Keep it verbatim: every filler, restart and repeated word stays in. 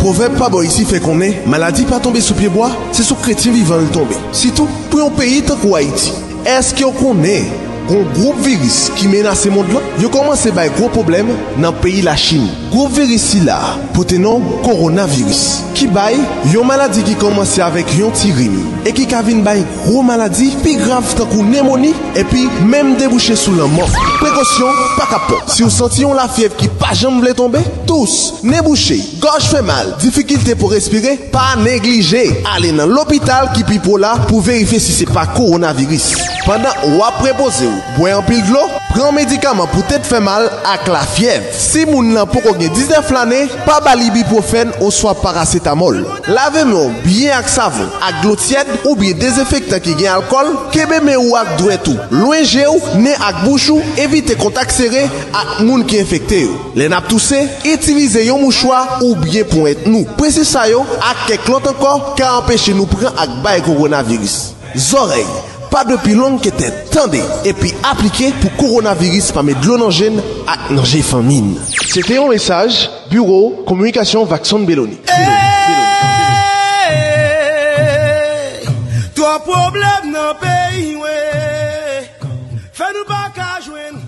Pwovèb pa bò isi fè konnen maladi pa tonbe sou pyebwa, se sou kretyen vivan l tonbe. Sitou pou yon peyi tankou Ayiti. Èske w konnen gon gwoup viris ki menase mond lan? Yo kòmanse bay gwo pwoblèm nan peyi Lachin. Gwoup viris sila pote non kowonaviris, ki bay yon maladi ki kòmanse avèk yon ti rim e ki ka vin bay gwo maladi pi grav tankou nemoni epi menm debouche sou lanmò. Prekosyon pa ka pran. Si w santi yon lafyèv ki pa janm vle tonbe, tous, nen bouche, gòj fè mal, difikilte pou respire, pa neglije ale nan lopital ki pi pwo la pou verifye si se pa kowonaviris. Pandan w ap repoze w, bwè anpil dlo, pran medikaman pou tèt fè mal ak lafyèv. Si moun nan poko gen diznèf lane, pa ba l ibuprofèn oswa parasetamòl. Lave men w byen ak savon, ak dlo tyèd oubyen dezenfektan ki gen alkòl. Kenbe men ou ak dwèt ou lwen je w, nen ak bouch ou, evite kontak sere ak moun ki enfekte yo. Lè n ap touse, itilize yon mouchwa oubyen ponyèt nou. Prensip sa yo ak kèk lòt ankò ka anpeche nou pran ak bay kowonaviris. Zòrèy, pa dwe pi long ke tèt. Tande epi aplike pou kowonaviris pa met dlo nan je n ak nan je fanmi n. Se te yon mesaj Biwo Kominikasyon Vakson Beloni. Twòp pwoblèm nan peyi mwen, fè nou pa ka jwenn.